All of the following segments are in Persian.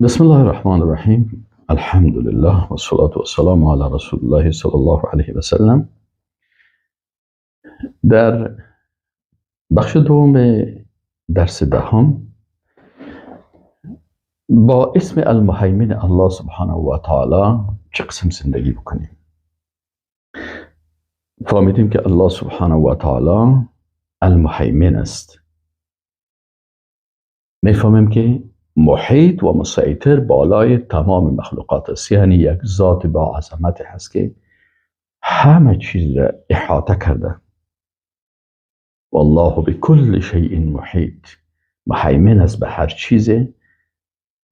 بسم الله الرحمن الرحیم. الحمد لله و الصلاة و السلام علی رسول الله صلی الله علیه و سلم. در بخش دوم درس دهم با اسم المهیمن الله سبحانه و تعالی چه قسم زندگی بکنیم. فهمیدیم که الله سبحانه و تعالی المهیمن است. میفهمیم که محیط و مسیطر بالای تمام مخلوقات است، یعنی یک ذات با عظمت هست که همه چیز را احاطه کرده. والله بكل شیء محیط، مهیمن است به هر چیز،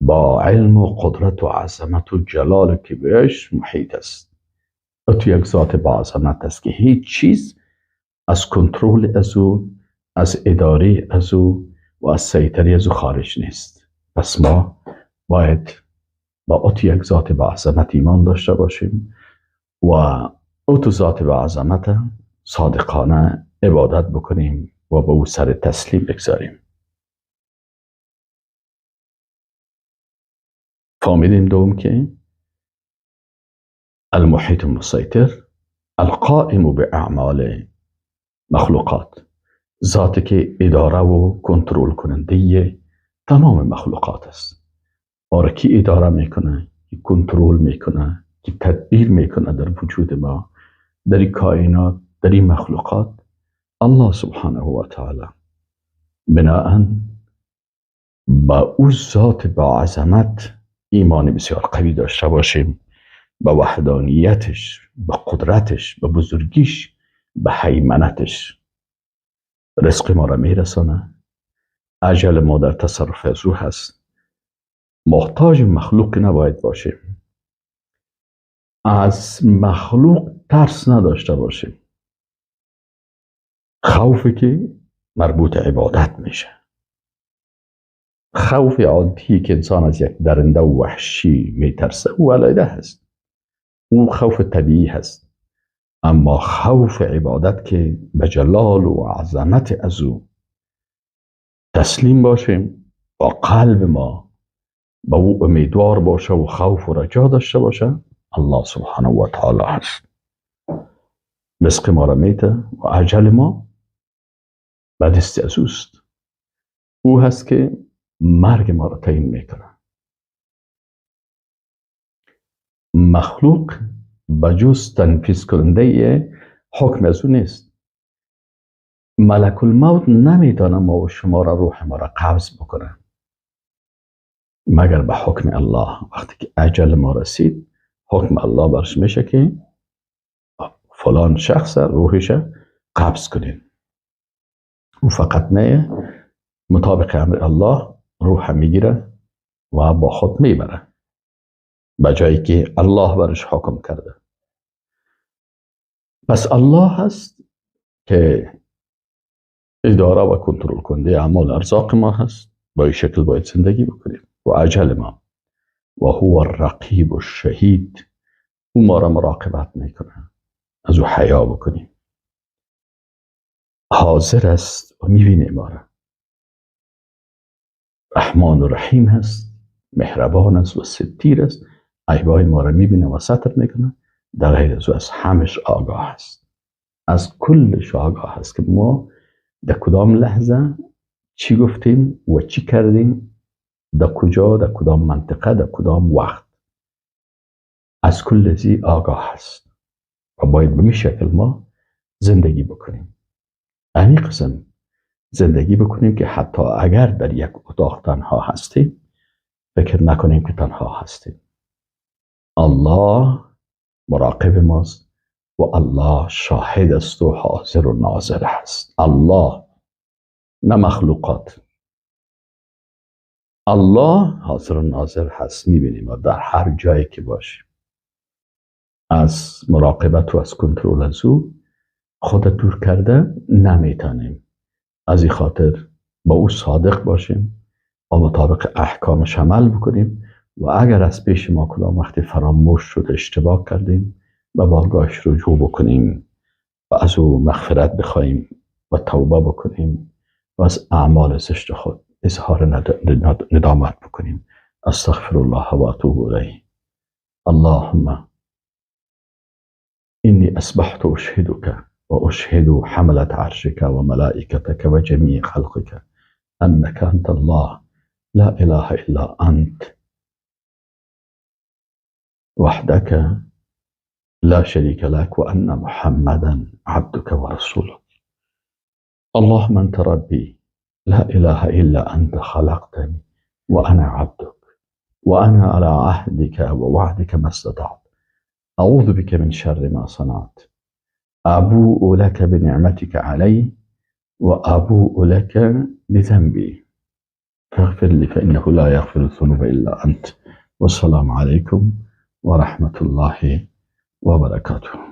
با علم و قدرت و عظمت و جلال و کبریایش محیط است. و تو یک ذات با عظمت است که هیچ چیز از کنترل از او، از اداره از او و از سیطره از او خارج نیست. پس ما باید با او تو یک ذات با عظمت ایمان داشته باشیم و او تو ذات با عظمت صادقانه عبادت بکنیم و به او سر تسلیم بگذاریم. فهمیدیم دوم که المحیط المسیطر القائم باعمال مخلوقات، ذاتی که اداره و کنترل کننده تمام مخلوقات است. آره کی اداره میکنه، کی کنترل میکنه، کی تدبیر میکنه در وجود ما، در این کائنات، در این مخلوقات، الله سبحانه و تعالی. بناءً با او ذات با عظمت ایمان بسیار قوی داشته باشیم، به وحدانیتش، به قدرتش، به بزرگیش، به هیمنتش. رزق ما را میرسانه، اجل ما در تصرف از او هست، محتاج مخلوق نباید باشیم، از مخلوق ترس نداشته باشیم. خوفی که مربوط عبادت میشه، خوف عادی که انسان از یک درنده و وحشی میترسه او علیحده هست، اون خوف طبیعی هست. اما خوف عبادت که به جلال و عظمت از او تسلیم باشیم، با قلب ما به او امیدوار باشه و خوف و رجا داشته باشه، الله سبحانه و تعالی هست. رزق ما را میده و اجل ما به دست از اوست. او هست که مرگ ما را تعیین میکنه. مخلوق بجز تنفیذ کننده حکم از او نیست. ملک الموت نمیتونه ما و شما را، روح ما را قبض بکنه مگر به حکم الله. وقتی که اجل ما رسید، حکم الله برش میشه که فلان شخص روحش قبض کنین. او فقط نه، مطابق امر الله روح میگیره و با خود میبره به جایی که الله برش حکم کرده. پس الله هست که اداره و کنترل کننده اعمال ارزاق ما هست. با این شکل باید زندگی بکنیم و اجل ما. و هو الرقیب الشهید، او ما را مراقبت میکنه، از او حیا بکنیم. حاضر است و میبینه ما را. رحمان و رحیم هست، مهربان است و ستیر است، عیبای ما را میبینه و ستر میکنه. در غیر از او از همش آگاه است، از کلش آگاه است که ما در کدام لحظه چی گفتیم و چی کردیم، در کجا، در کدام منطقه، در کدام وقت، از کل زی آگاه است و باید به می شکل ما زندگی بکنیم. این قسم زندگی بکنیم که حتی اگر در یک اتاق تنها هستیم، فکر نکنیم که تنها هستیم. الله مراقب ماست و الله شاهد است و حاضر و ناظر است. الله، نه مخلوقات. الله حاضر و ناظر هست، میبینیم و در هر جایی که باشیم. از مراقبت و از کنترل از او خود دور کرده نمیتونیم. از این خاطر با او صادق باشیم و مطابق احکامش عمل بکنیم و اگر از پیش ما کدام وقتی فراموش شد، اشتباه کردیم، به بارگاهش رجوع بکنیم و از او مغفرت بخواهیم و توبه بکنیم و از اعمال زشت خود اظهار ندامت بکنیم. استغفر الله و اتوب الیه. اللهم إني أصبحت أشهدك وأشهد حملة عرشك وملائكتك وجميع خلقك أنك أنت الله لا إله إلا أنت وحدك لا شريك لك وأن محمدا عبدك ورسولك. اللهم أنت ربي لا إله إلا أنت، خلقتني وأنا عبدك وأنا على عهدك ووعدك ما استطعت، أعوذ بك من شر ما صنعت، أبوء لك بنعمتك علي وأبوء لك بذنبي فاغفر لي فإنه لا يغفر الذنوب إلا أنت. والسلام عليكم ورحمة الله وبركاته.